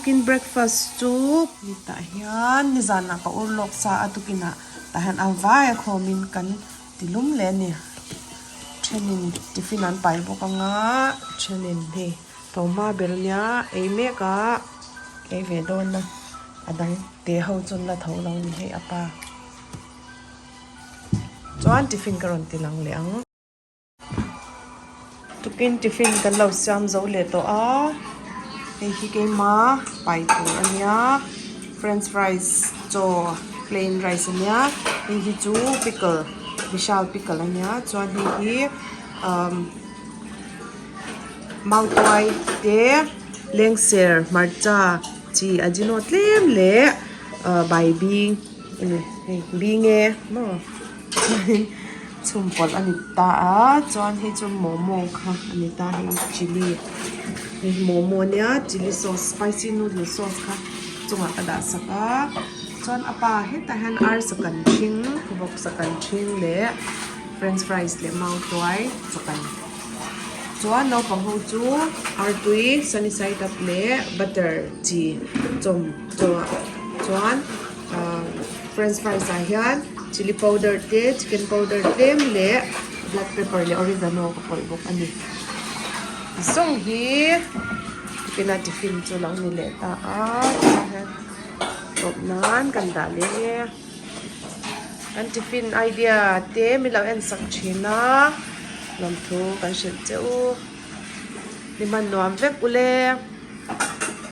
Tukin breakfast chu tah hian nizanah ka ur lawk sa a tukinah tah hian a vai a khawmin kan ti lum leh a ni. Thenin tiffin an pai bawk anga thenin hei tawhma ber ania ei mek a ei ve dawn a a dang te ho chu an la tho lo a ni hei a pa chuan tiffin ka rawn ti lang leh ang. Tukin tiffin kan lo siam zo leh tawh a hei hi keima pai tur a nia french fries chaw plain rice a nia hei hi chu pickle vishal pickle a nia chuan hei hi umm mautuai te lengser hmarcha chi ajino tlem leh ah baibing a ni hei bing e maw. Chuanin chhum pawlh a ni ta a chuan hei chu momo kha a ni ta hei chilli hei momo ania chilli sauce spicy noodle sauce kha chungah ka dah sak a chuan a pa hetah hian arsa kan hring vawksa kan hring leh french fries leh mautuai chaw kan chuan naupang ho chu artui sunny side up leh butter chi chawm chaw ah chuan. Ahh french fries ah hian chilli powder te chicken powder tlem leh black pepper leh oregano ka pawlh bawk a ni zawng hi tuna tiffin chu lo ni leh ta a tah hian tawp nan kan dah leh nge kan tiffin idea te min lo en sak thin a lawmthu kan hrilh che u ni hman nuam vek ule.